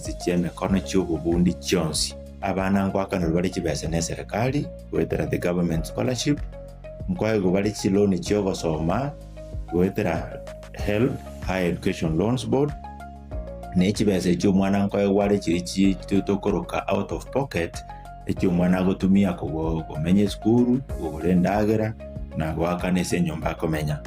Chigasi chi'emekono chi'obobundi chionsi. Abana ngoakanerwa bare chibesa n'eserekari goetera the government scholarship, nkoegwa bare chiloni chi'ogosoma goetera HELB, Higher Education Loans Board, ne chibesa echio omwana nkoegwa are chiria chi tokoroka out of pocket, echio omwana agotumia komenya esukuru, kogora endagera, na goakana ase enyomba akomenya.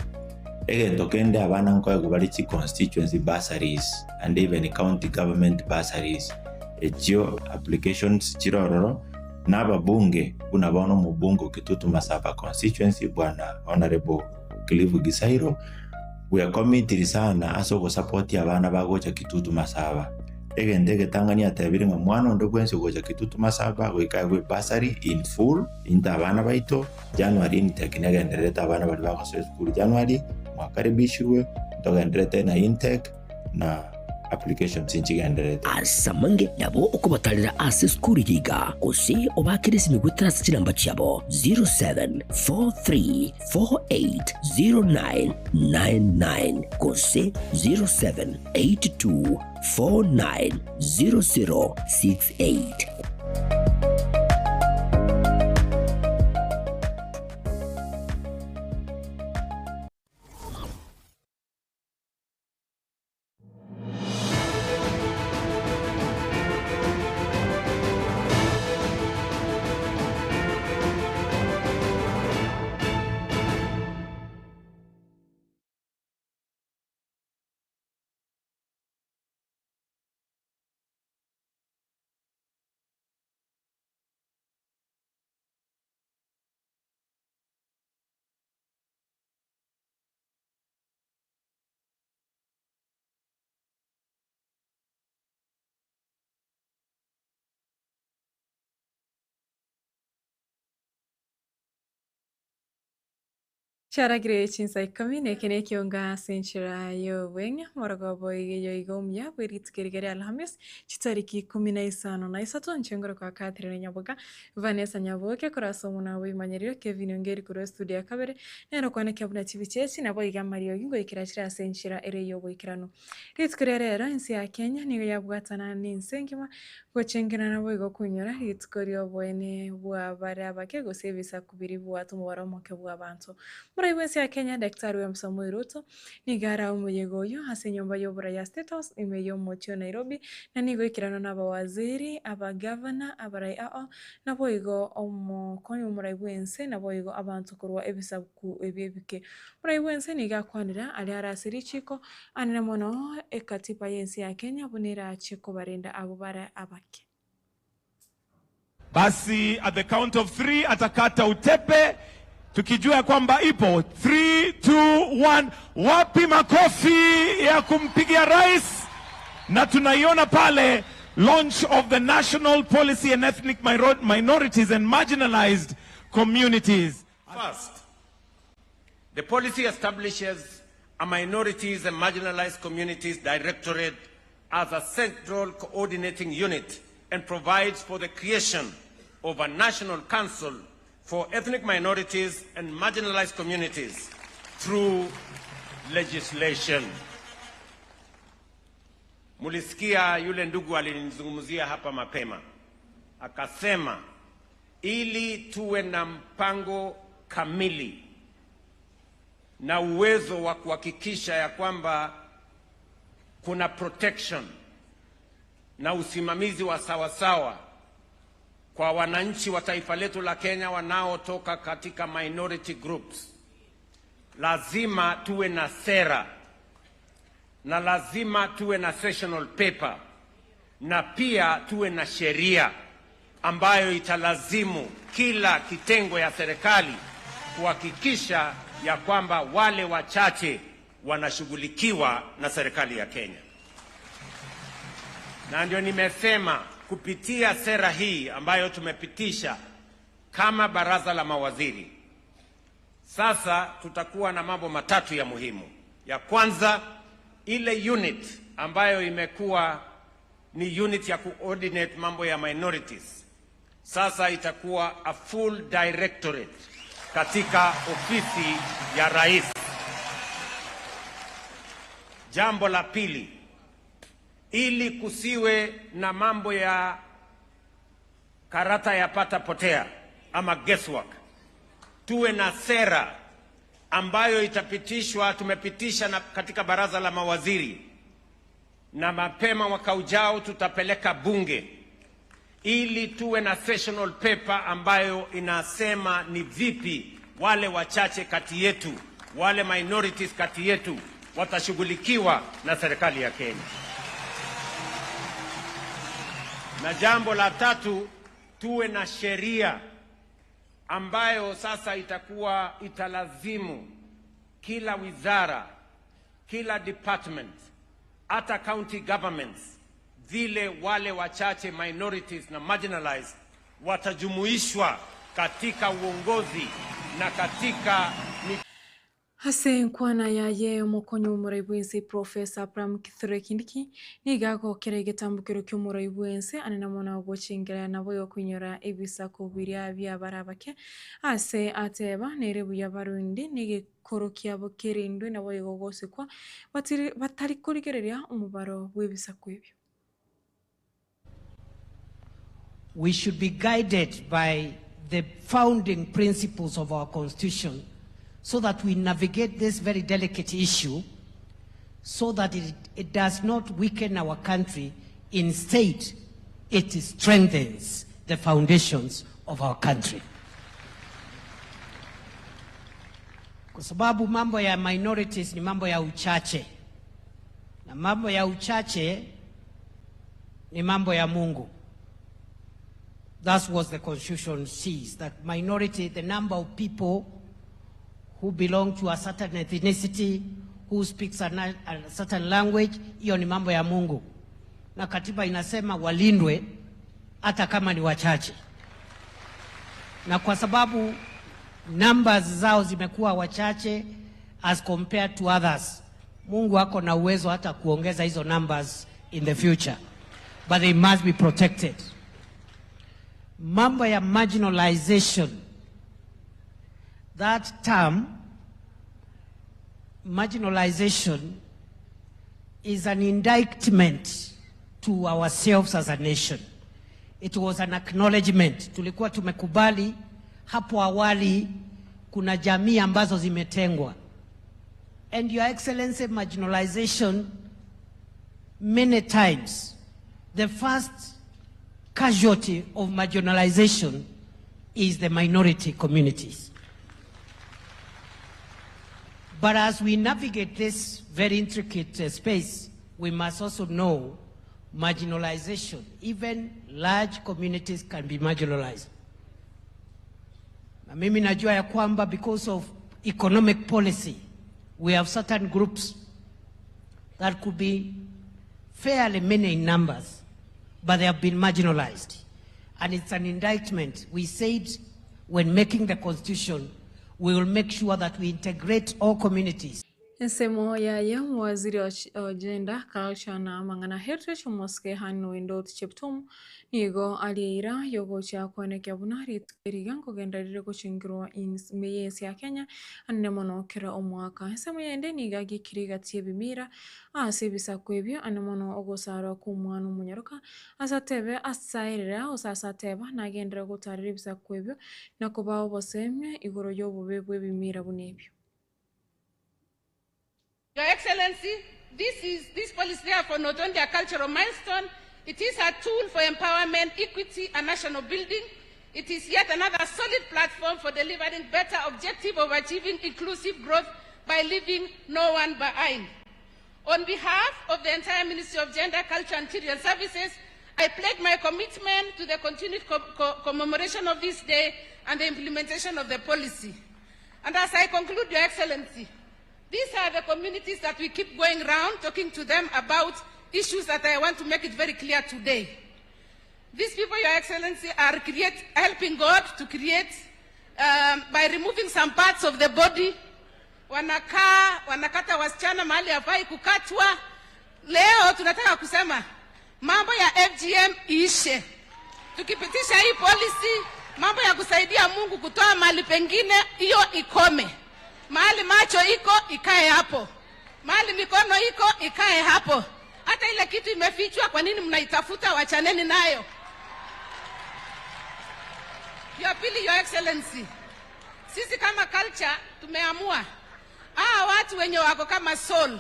Egento kende abana nkoegwa bare chi constituency bursaries and even county government bursaries, echio applications chire ororo, na ababunge buna bono omobunge o Kitutu Masaba constituency bwana Honourable Cliff Gisairo, bwekomitiri sana ase ogosapotia abana bagocha Kitutu Masaba. Egento egetang'ani atebire ng'a mwana onde bwensi ogocha Kitutu Masaba goika aegwe ebursary in full, into abana baito, January intake negendererete abana baria bagosoa esukuru January mwakaribishirwe ntogendererete na intake na applications nchigendererete. Ase amange nabo okobatarera ase esukuru eye iga, gose obaakere esimi goetera ase chinamba chiabo 0743480999 gose 0782490068. Chiaragire chinsa ikomi na eke nekionga ase enchera y'obweng'e, omorogoba oiga oiga omuya bwe rituko eriga ria Alhamis, chitariki ikomi na isano na isato, inche ngorokwa Catherine Nyaboga, Vanessa Nyaboke, korwa ase omwana bw'oboimanyererio Kevin Ongeri korwa estudio ya kabere, nere okwanekea buna chibicha echi nabo iga amariogi ngoikera chire ase enchera ere y'oboikeranu. Rituko ria rero ense ya Kenya nigo yabwatana nense engima gochengera naboigo koinyora rituko rioboene bwa bare abake gose ebisaku biria bibwate omobaro omoke bw'abanto. Morai bw'ense ya Kenya Daktari William Samoei Ruto nigo arae omoyega oyio ase enyomba y'oborai ya State House ime y'omochie o Nairobi na nigo oikeranwa n'abawaziri, abagavana, abarai ao naboigo omokonyi bw'omorai bw'ense naboigo abanto korwa ebisaku ebi ebike. Morai bw'ense nigo akwanera aria are ase richiiko Anene mono ekatiba y'ense ya Kenya buna erache kobarenda abwo bare abake. Basi at the count of three atakata utepe tukijua ya kwamba ipo. Three, two, one. Wapi makofi ya kumpigia rais? Na tunaiona pale launch of the National Policy and Ethnic Minorities and Marginalized Communities. First, the policy establishes a Minorities and Marginalized Communities Directorate as a central coordinating unit and provides for the creation of a National Council for Ethnic Minorities and Marginalized Communities through legislation. Mulisikia yule ndugu alinizungumzia hapa mapema, akasema ili tuwe na mpango kamili na uwezo wa kuhakikisha ya kwamba kuna protection na usimamizi wa sawasawa kwa wananchi wa taifa letu la Kenya wanaotoka katika minority groups, lazima tuwe na sera na lazima tuwe na sessional paper na pia tuwe na sheria ambayo italazimu kila kitengo ya serikali kuhakikisha ya kwamba wale wachache wanashughulikiwa na serikali ya Kenya. Na ndio nimesema kupitia sera hii ambayo tumepitisha kama baraza la mawaziri, sasa tutakuwa na mambo matatu ya muhimu. Ya kwanza, ile unit ambayo imekuwa ni unit ya coordinate mambo ya minorities, sasa itakuwa a full directorate katika ofisi ya rais. Jambo la pili, Ili kusiwe na mambo ya karata ya pata potea ama guesswork, tuwe na sera ambayo itapitishwa, tumepitisha na katika baraza la mawaziri, na mapema mwaka ujao tutapeleka bunge ili tuwe na sessional paper ambayo inasema ni vipi wale wachache kati yetu, wale minorities kati yetu watashughulikiwa na serikali ya Kenya. Na jambo la tatu, tuwe na sheria ambayo sasa itakuwa italazimu kila wizara, kila department, hata county governments, vile wale wachache minorities na marginalized watajumuishwa katika uongozi na katika Ase enkwana yaye omokonyi bw'omorai bw'ense Professor Abraham Kithure Kindiki nigo agokera egetambokero ki'omorai bw'ense anene mono gochengera naboigo koinyora ebisaku biria bi'abare abake ase ateba nere buya barundi negekoro kiabo kerendwe naboigo gosikwa batiri batari korigereria omobaro bw'ebisaku ebio. We should be guided by the founding principles of our constitution so that we navigate this very delicate issue so that it, it does not weaken our country. Instead, it strengthens the foundations of our country. Kwa sababu mambo ya minorities ni mambo ya uchache, na mambo ya uchache ni mambo ya Mungu. That's what the constitution sees, that minority, the number of people who belong to a certain ethnicity, who speaks a, na- a certain language, hiyo ni mambo ya Mungu. Na katiba inasema walindwe hata kama ni wachache. Na kwa sababu numbers zao zimekuwa wachache as compared to others, Mungu ako na uwezo hata kuongeza hizo numbers in the future, but they must be protected. Mambo ya marginalization, that term marginalization is an indictment to ourselves as a nation. It was an acknowledgement. Tulikuwa tumekubali hapo awali kuna jamii ambazo zimetengwa. And Your Excellency, marginalization many times, the first casualty of marginalization is the minority communities. But as we navigate this very intricate space, we must also know marginalization. Even large communities can be marginalized. Na mimi najua ya kwamba because of economic policy, we have certain groups that could be fairly many in numbers, but they have been marginalized. And it's an indictment. We said when making the constitution, we will make sure that we integrate all communities. Ensemo yaye omowaziri o Gender, Culture na amang'ana Heritage omosike Anne Waindoth Cheptum nigo aria eira yogochia koenekia buna rituko eri iga nkogenda rire gochengerwa ime y'ense ya Kenya anene mono kera omwaka. Ensemo yende nigo agikire egati y'ebimira ase ebisaku ebio ane mono ogosarwa kw'omwana omonyaroka ase atebe asaerere gose ase ateba nagenderere gotarera ebisaku ebio na kobaa obosemia igoro y'obobe bw'ebimira buna ebio. Your Excellency, this is this policy therefore not only a cultural milestone, it is a tool for empowerment, equity, and national building. It is yet another solid platform for delivering better objective of achieving inclusive growth by leaving no one behind. On behalf of the entire Ministry of Gender, Culture and Children's Services, I pledge my commitment to the continued commemoration of this day and the implementation of the policy. And as I conclude, Your Excellency, these are the communities that we keep going round talking to them about issues that I want to make it very clear today. These people, Your Excellency, are helping God to create by removing some parts of the body. Wanakaa, wanakata wasichana mahali hafai kukatwa. Leo tunataka kusema mambo ya FGM iishe. Tukipitisha hii policy, mambo ya kusaidia Mungu kutoa mahali pengine, hiyo ikome. Mahali macho iko ikae hapo, mahali mikono iko ikae hapo. Hata ile kitu imefichwa, kwa nini mnaitafuta? Wachaneni nayo. Ya pili, Your Excellency, sisi kama culture tumeamua hawa watu wenye wako kama soul,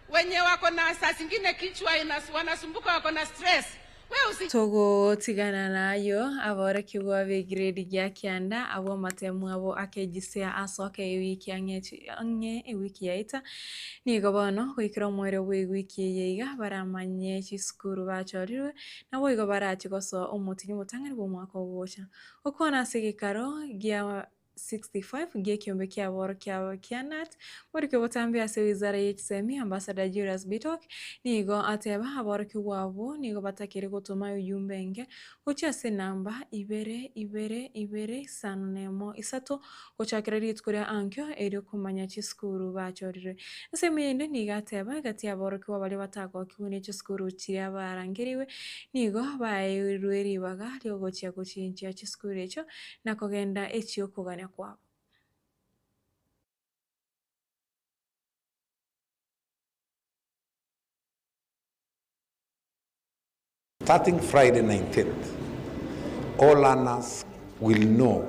wenye wako na saa zingine kichwa inas, wanasumbuka wako na stress, we usi Togotigana nayo aborokigwa b'egiredi gia kianda abwo amatemu abo akejisea asoke ewiki ang'e ang'e ewiki yaeta. Nigo bono goikera omoerio bwa ewiki eye iga baramanye chisukuru bachorirwe, naboigo barache gosoa omotienyi omotang'ani bw'omwaka ogocha. Gokwana ase egekaro gia 65 gi'ekiombe ki'aborokia kia KNUT, morikwe botambe ase wizara ye chisemi, Ambassador Julius Bitok, nigo ateba aborokigwa abwo nigo batakire gotoma ejumbe enke gochia ase enamba ibere ibere ibere isano na emo isato gochakera rituko ria ankio erio komanya chisukuru bachorirwe. Ensemo eyende nigo ateba egati y'aborokigwa baria batagokigwe ne chisukuru chiria barangerigwe nigo baeirwe ribaga riogochia gochinchia chisukuru echio na kogenda echi'okogania kwabo. Starting Friday 19th, all learners will know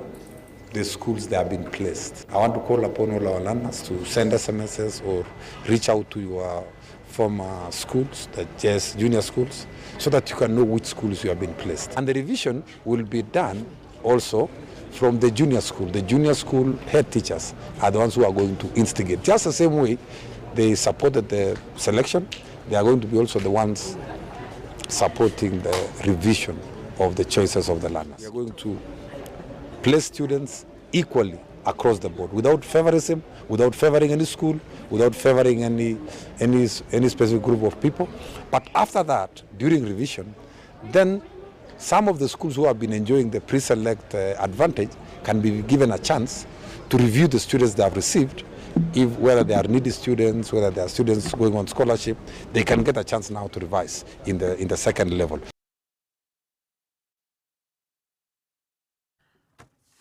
the schools they have been placed. I want to call upon all our learners to send SMSs or reach out to your former schools, the JS junior schools, so that you can know which schools you have been placed. And the revision will be done also from the junior school. The junior school head teachers are the ones who are going to instigate. Just the same way they supported the selection, they are going to be also the ones supporting the revision of the choices of the learners. We are going to place students equally across the board without favorism, without favoring any school, without favoring any, any, any specific group of people. But after that, during revision, then some of the schools who have been enjoying the pre-select advantage can be given a chance to review the students they have received, if whether they are needy students, whether they are students going on scholarship, they can get a chance now to revise in the, in the second level.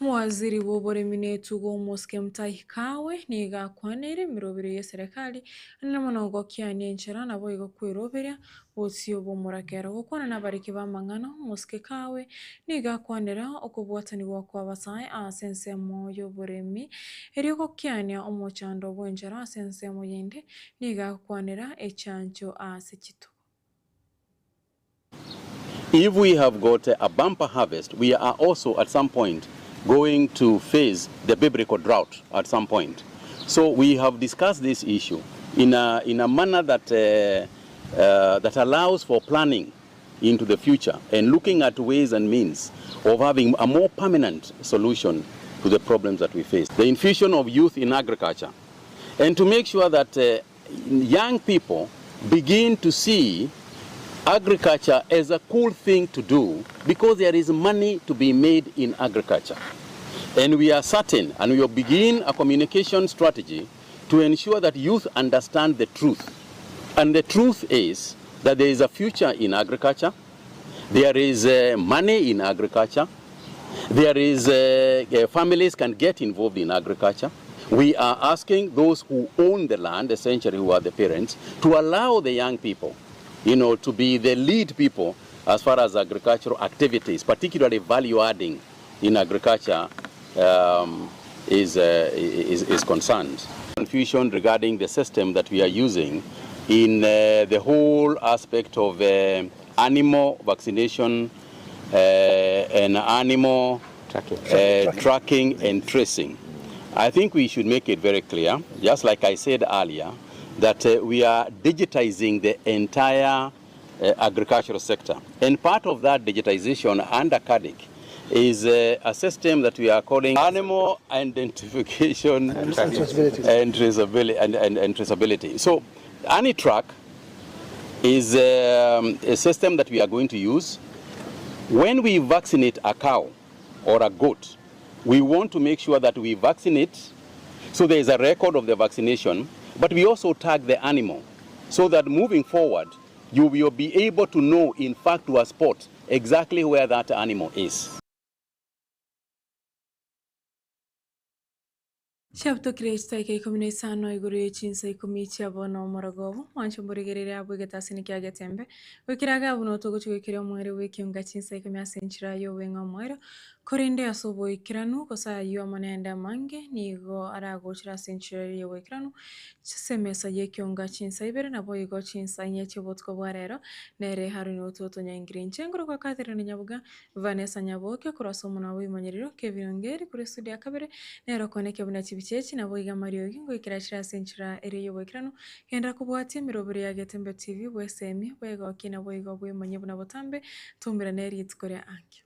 Omowaziri bw'oboremi na etugo Omosike Mutahi Kagwe nigo akwaneire emerobero y'eserekari ande mono gokiania enchera naboigo kweroberia bosio bw'omorakera. Gokwana nabariki b'amang'ana Omosike Kagwe nigo akwanera okobwatanigwa kw'abasae ase ensemo y'oboremi erio gokiania omochando bw'enchera ase ensemo yende nigo agokwanera echancho ase chitugo. If we have got a bumper harvest, we are also at some point going to face the biblical drought at some point. So we have discussed this issue in a, in a manner that, that allows for planning into the future and looking at ways and means of having a more permanent solution to the problems that we face. The infusion of youth in agriculture and to make sure that young people begin to see agriculture as a cool thing to do because there is money to be made in agriculture. And we are certain, and we will begin a communication strategy to ensure that youth understand the truth. And the truth is that there is a future in agriculture, there is money in agriculture, there is families can get involved in agriculture. We are asking those who own the land, essentially who are the parents, to allow the young people, you know, to be the lead people as far as agricultural activities, particularly value adding in agriculture is, is, is concerned. Confusion regarding the system that we are using in the whole aspect of animal vaccination and animal tracking. tracking and tracing. I think we should make it very clear, just like I said earlier, that we are digitizing the entire agricultural sector. And part of that digitization under CARDIC is a system that we are calling animal identification and traceability. And, traceability, and, and, and traceability. So AniTrack is a system that we are going to use. When we vaccinate a cow or a goat, we want to make sure that we vaccinate, so there is a record of the vaccination, but we also tag the animal so that moving forward, you will be able to know, in fact, to a spot exactly where that animal is. Chiabutokire chitaika ikomi na isano igoro ye chinsa ikomi chia bono omorogobo, mwanche mborigererie abwo egetasini kia Getembe, goikera iga abwo notogochia goikeria omoerio bw'ekionga chinsa ikomi ase enchera y'obweng'e omoerio, korende ase oboikeranu, gose ayio amo nende amange nigo aragochire ase enchera eria y'oboikeranu, ase emesa y'ekionga chinsa ibere, naboigo chinsa inye chi'obotuko bwa rero, nere Haroni ototo nyaingire inche nkorokwa Catherine Nyabuga, Vanessa Nyaboke korwa ase omonwa bw'imonyerero k'ebirongeri korwa estudio ya kabere, nere okonekia buna chibicha echi naboigo amariogi ngoikera chire ase enchera ere y'oboikeranu, genderera kobwatia emeroberi ya Getembe TV bw'esemi, bwegokie naboigo bwemanyie buna botambe, toumerane rituko ria ankio.